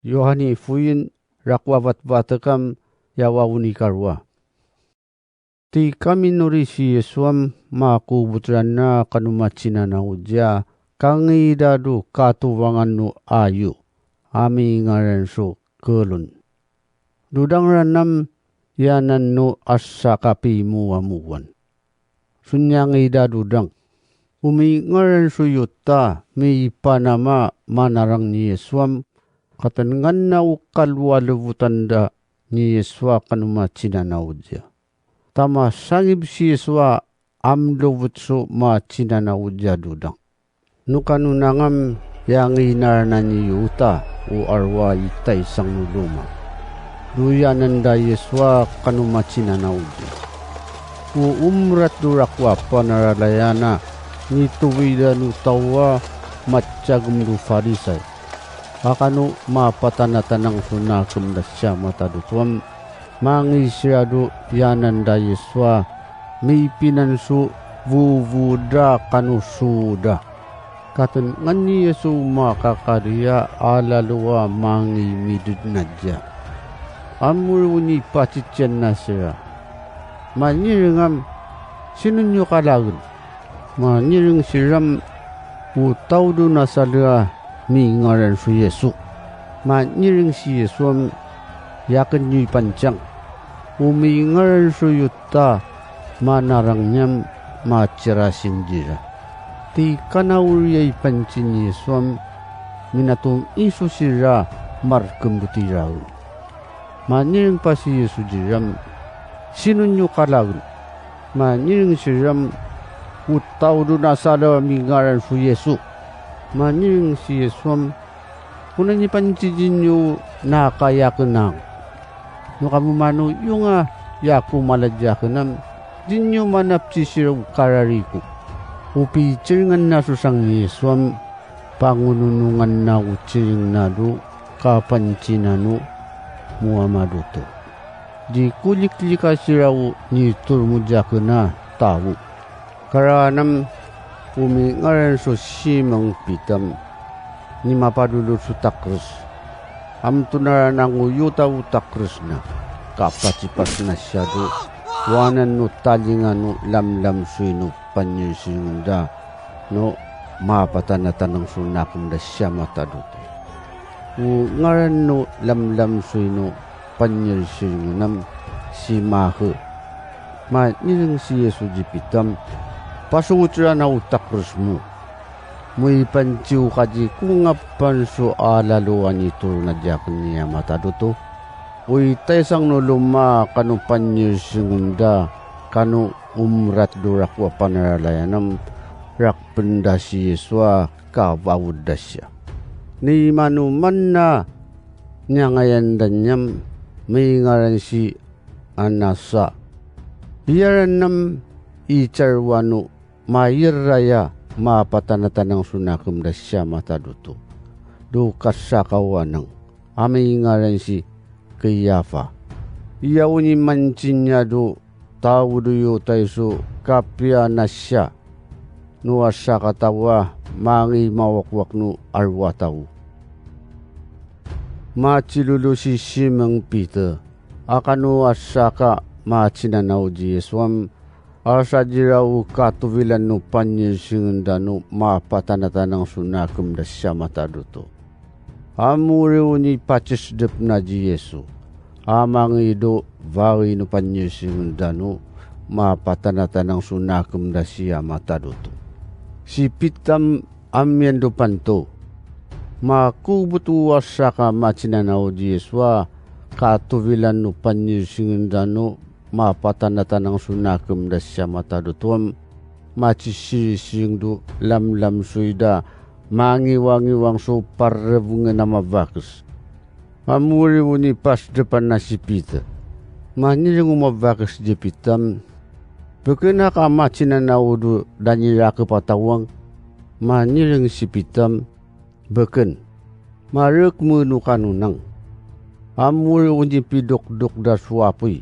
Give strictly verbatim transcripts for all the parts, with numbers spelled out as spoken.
Yuhani fuin, raku a vatvatekam, yawauni karua. Ti kami nuri si Yesuam, maku butran a kanu macinanaudja, kangidadu katuvangan nu ayu, ami ngaran su kelun. Dudang ranam yanan nu asa kapi muamuan. Sunyangi dadudang. Umi ngaran su Yuta, mi ipanama manarang ni Yesuam, katengan na ukalua levutan da ni Yesua kanu macinanaudja. Tama sangib si Yesua amluvut su macinanaudja dudang. Nu kanunangam yanginarna ni Yuta u arua i taisang nu luma. Duyanan da Yesua kanu macinanaudja. U umrat duraku a panaralayana ni tuvida nu tawa macagum du Farisay. Akanu mapatanatanang su nakem da siamata dutuam. Mangisiradu yanan da Yesua, mipinan su vuvudra kanu suda. Katengan ni Yesu makakaria alalua mangi midudnadja. Amuru ni pacician nasira. Manirengam sinunyu kalagen. Manireng siram u taudu nasalea mingaran su Yesu. Manireng si Yesuam yaken nyu ipancang. U mingaran su Yuta manarangnyam macirasing dira. Ti kanauri a ipancin ni Yesuam minatum isu sira markem dutiraun. Manireng pa si Yesu diram, sinunyu kalaun. Manireng siram, u taudu nasalew a mingaran su Yesu. Manireng si Yesuam, kuna ni pancidinyu nakayakenang. Nu kamu manu yunga yaku malajakenam, dinyu manapci sira u karariku. U piciringan na susang ni Yesuam, pangununungan na uciring nadu kapancinanu muamadutu. Dikuliklika sirau ni turmujakena tavu. Karanam umingaran su Simang Pitam ni mapadulu su takres. Amtunaran anguyuta u takres na kapacipas na siadu wanan nu talinga nu lamlam suinu panyusingun da nu mapatanatanang su nakum da siamatadutu. U ngaran nu lamlam suinu panyirsiringunam si Mahe. Manireng si Yesu djipitam, pasuvuciran a utak resmu. Muipanciu kaji kungapan su alaluan itulun a diak ni a matadutu. Ui taisang nu luma kanu panyirsingun da kanu umrat durak wa panaralayanam rak pendasi Yesu a kavavudasya. Ni manumanna nyangayan danyam mingaran si Anasa. Iyaranam i carwanu mairaya mapatanatanang sunakem dasya matadutu. Du kasakawanang. Amingaran si Kiyafa. Iyauni mancinyadu tauduyu taisu kapia nasya. Nu asa katawa mangi mawakwak nu arwatau. Macilulu si Simeng Pite, akanu asa ka macinanau ji Yesuam, asa jirau katuvilan nu panyisingen danu mapatanatanang sunakem dasya matadutu. Amuriw ni pacisedep na ji Yesu. Amangidu vari nu panyisingen danu mapatanatanang sunakem dasya matadutu. Si Pitam amian dupantu. Makubut uasa ka macinanau ji Yesu a katuvilan nu panyisingen danu mapatanatanang sunakem dasya matadutuam. Macisising du lamlam suida mangiwangiwang su parevungen a mavakes. Mamuriw ni pasdepan na si Pite. Manireng u mavakes ji Pitam. Peken a ka macinanau du danyirakep a tawang. Manireng si Pitam. Beken. Marek menu kanunang. Amuriw ni pidukduk da suapui.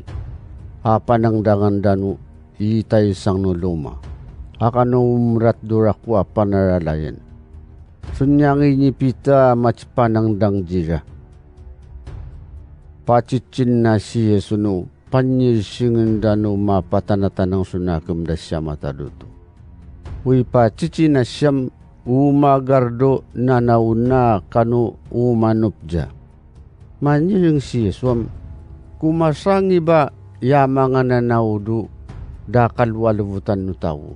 A panangdangan danu i taisang nu luma. Akanu umrat duraku a panaralayan. Sunyangi ni Pita macipanangdang jira. pacicin a si Yesu nu panyirsingen ta nu mapatanatanang sun a kemda siamatadu tu. Ui pacicin a siam umagar tu nanauna kanu umanup tja. Manyiring si Yesu am, kumasangiba yamangan a naudu da kalualevutan nu tau.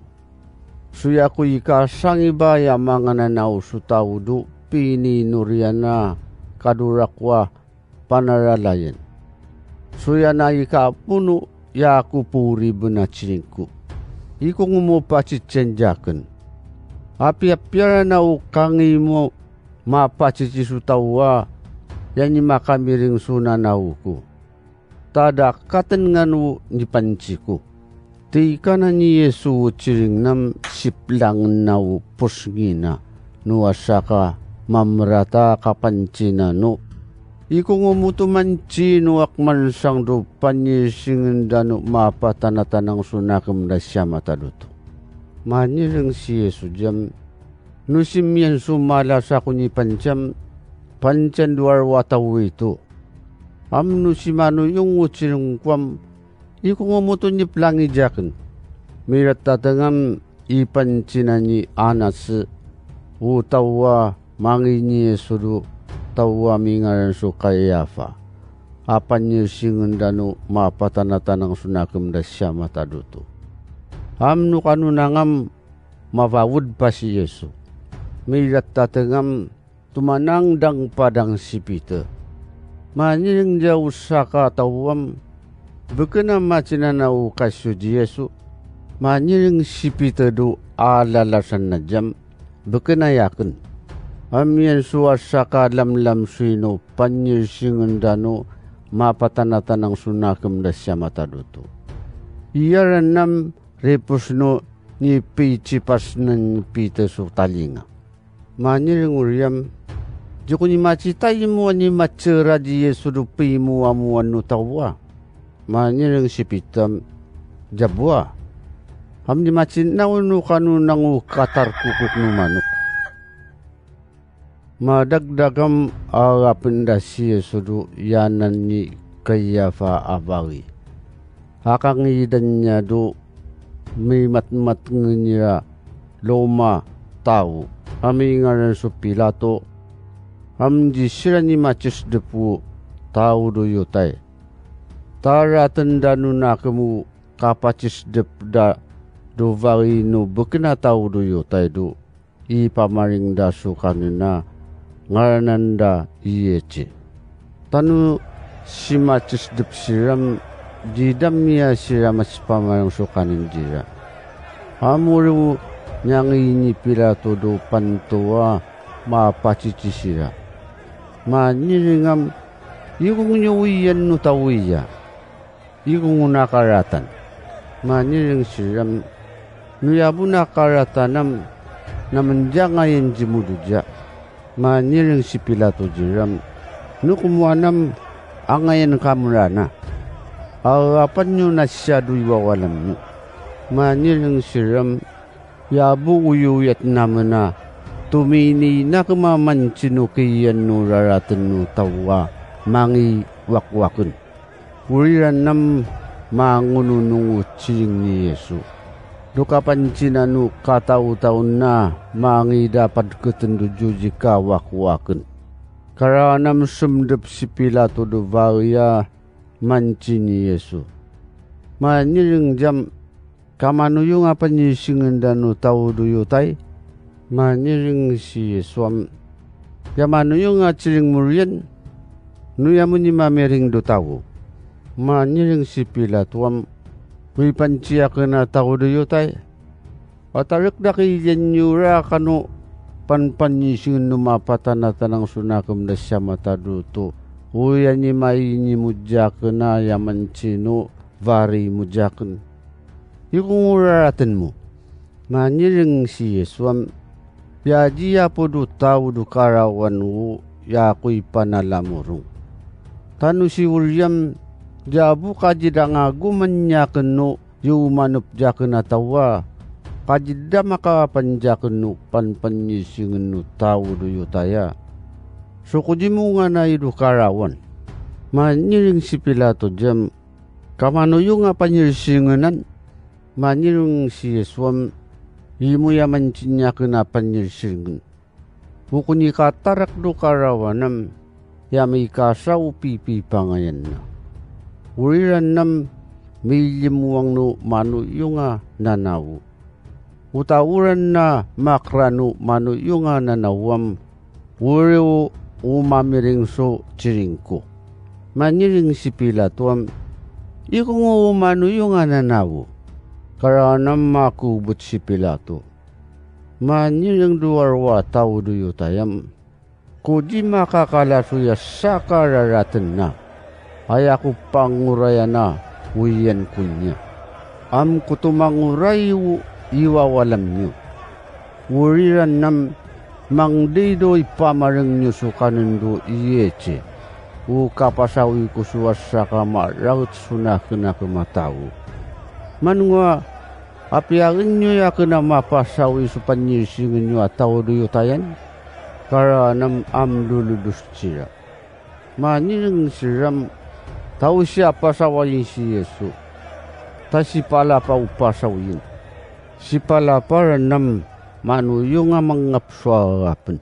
Suyaku ika sangiba yamangan a nau su taudu pininuriana kaduraku a panaralayan. Suyana ika punu yaku puriben a cilingku. Iku ngumu pacicenjaken. Apiapiara nau kangimu mapacici su tau a yani makamiring su nanauku. Tada katengan u nipanciku. Ti kana ni Yesu u ciring nam siplangen a u pusngina nu asaka mamerata kapancina nu. Iku ngumu tu manci nu akmansang tu panyirsingen ta nu mapatanatanang sun a kemda siamatadu tu. Manyiring si Yesu jam, nu simian su malasa ku nipanciam, pancian duar watau itu. Am nu simanuyung u ciring kuam, iku ngumu tu niplangijaken. Miratatengam ipancina ni Anase, u tau a mangi ni Yesu tu tau a mingaran su Kayafa. A panyirsingen ta nu mapatanatanang sun a kemda siamatadu tu. Am nu kanunangam mavavud pa si Yesu. Miratatengam tumanangdang padang si Pite. Manyiring tja usaka tauam, beken a macinana u kasiw ti Yesu. Manyiring si Pite tu a lalasan a jam, beken a yaken. Amian su asaka lamlam su inu panyirsingen ta nu mapatanatanang sun a kemda siamatadu tu. Iyaran nam ripus nu nipicipasnen Pite su talinga. Manyiring uriam, tjuku ni macitaimu a ni maceradj Yesu tu pimuamuan nu tau a. Manyiring si Pite am, djabua. Am ni macinaw nu kanu nangu katarkukuk nu manuk. Madakdakam a rapendas si Yesu tu yanan ni Kayafa a vali. A kangidan nia tu mimatmatngen ira loma tau a mingaran su Pilato, am djisiran ni macisedep u tau tu Yutai. Tara tenda nu nakemu kapacisedep ta tu vali nu beken a tau tu Yutai tu i pamaring da su kanen a ngaranan da i ece. Tanu simacisedep siram didam ia siram a sipamaring su kanen dira. Amuriu nyangi ni Pilato tu pantua mapacici sira. Manyiringam, iku ngunyu iyan nu tau iya. Iku ngun a karatan. Manyiring siram, nu yabun a karatanam, namenjangayan jimududja. Manyiring si Pilato jiram, nu kumuanam angayan kamerana. Alapan nyu na siyadu i wawalam nyu. Manyiring siram, yabu uyuyat namen a tumini nakemaman cinukiyan nu raraten nu tau a mangi wakuwaken. Uriran nam mangununung u ciling ni Yesu. Duka pancina nu katautaun a mangi dapadketen tu djudjika wakuwaken. Kara nam semdep si Pilato tu vali a manci ni Yesu. Manyiring jam, kamanuyung a panyirsingen ta nu tau tu Yutai? Manyiring si Yesu am, yamanuyung a ciling muriyan? Nu yamun i mamiring tu tau? Manyiring si Pilato am, ui panciaken a tau tu Yutai? Atarekdaki iyan nyura kanu panpanyirsingen nu mapatanatanang sun a kemda siamatadu tu, uyan i mai ni mujaken a yamanci nu vari mujaken. Iku ngu raraten mu? Manyiring si Yesu am, ya djiapu tu tau tu karawan u ya ku i panalamurung. Tanu si uriam, djabu kadjidanga gumenyaken nu yumanup jaken a tau a, kadjidam a kapanjaken nu panpanyirsingen nu tau tu Yutaya. Sukudimungan a i tu karawan. Manyiring si Pilatu djem, kamanuyunga panyirsirngenan? Manyiring si Yesuam, imuya mancinyaken a panyirsirngen. Uku nikatarak tu karawanem, ya mikasau pipipangayan na. Uriran nem miljemwang nu manuyunga nanawu. Utauran na makra nu manuyunga nanawam, uri u mamiring su ciringku. Manyiring si Pilatuam, ikungu u manuyunga nanawu. Karanem a kubut si Pilatu. Manyiring duarua tau tu Yutayam, ku djima kakala suya saka raraten na, aya ku pangurayan a uyan kunya. Am ku tumanguray u iwawalam nyu. Uriran nam mangdidu i pamareng nyu sukanen tu iyece. U kapasawi ku suwa saka maraut sunakenak matau. Manua, apiagen nyu yaken a mapasawi su panyirsingen nyu a tau tu Yutayan? Karanem amduludus cira. Manyiring siram tau siya pasawayin si Yesu. Ta sipalapa u pasawiyin. Sipalapa renem manuyunga mangap suarapen.